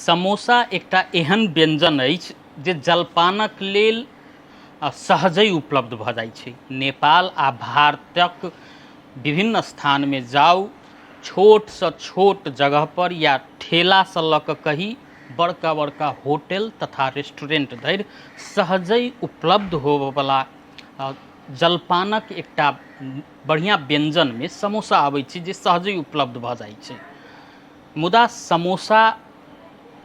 समोसा एकटा एहन व्यञ्जन अछि जे जलपानक लेल सहजहि उपलब्ध भऽ जाइ छै। नेपाल आ भारतक विभिन्न स्थानमे जाउ, छोटसँ छोट जगहपर या ठेलासँ लऽ कऽ कही बड़का बड़का होटल तथा रेस्टोरेन्ट धरि सहजहि उपलब्ध होबऽवला जलपानक एकटा बढ़िआँ व्यञ्जनमे समोसा अबै छै, जे सहजहि उपलब्ध भऽ जाइ छै। मुदा समोसा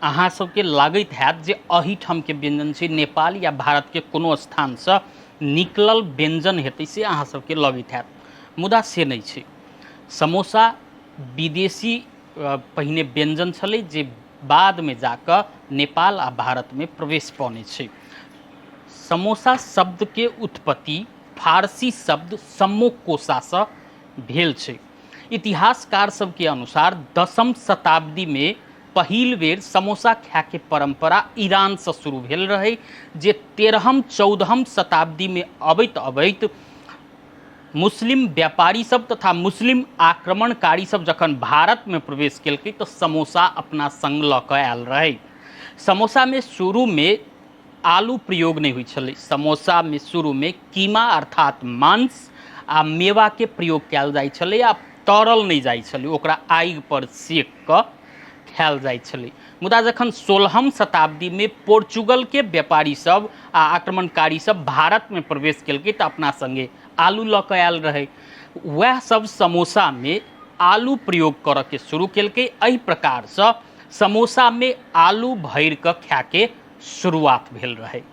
अहाँ सबके लागैत हैत जे एहिठामके व्यञ्जन छै, नेपाल या भारतके कोनो स्थानसँ निकलल व्यञ्जन हेतै से अहाँ सबके लगैत हैत, मुदा से नहि छै। समोसा विदेशी पहिने व्यञ्जन छलै, जे बादमे जाकऽ नेपाल आ भारतमे प्रवेश पौने छै। समोसा शब्दके उत्पत्ति फारसी शब्द समोकोसासँ भेल छै। इतिहासकार सबके अनुसार 10म शताब्दीमे पहिल बेर समोसा खायके परम्परा ईरानसँ शुरू भेल रहै, जे 13म 14म शताब्दीमे अबैत अबैत मुस्लिम व्यापारी सब तथा मुस्लिम आक्रमणकारी सब जखन भारतमे प्रवेश केलकै तऽ समोसा अपना संग लऽ कऽ आयल रहै। समोसामे शुरूमे आलू प्रयोग नहि होइ छलै। समोसामे शुरूमे कीमा अर्थात मांस आ मेवाके प्रयोग कयल जाइ छलै आ तरल नहि जाइ छलै, ओकरा आगि पर सेक कऽ खायल जाइ छलै। मुदा जखन 16म शताब्दीमे पोर्चुगलके व्यापारी सब आ आक्रमणकारी सब भारतमे प्रवेश केलकै तऽ अपना सङ्गे आलू लऽ कऽ आयल रहै। वएह सब समोसामे आलू प्रयोग करऽके शुरू केलकै। एहि प्रकारसँ समोसामे आलू भरि कऽ खायके शुरुआत भेल रहै।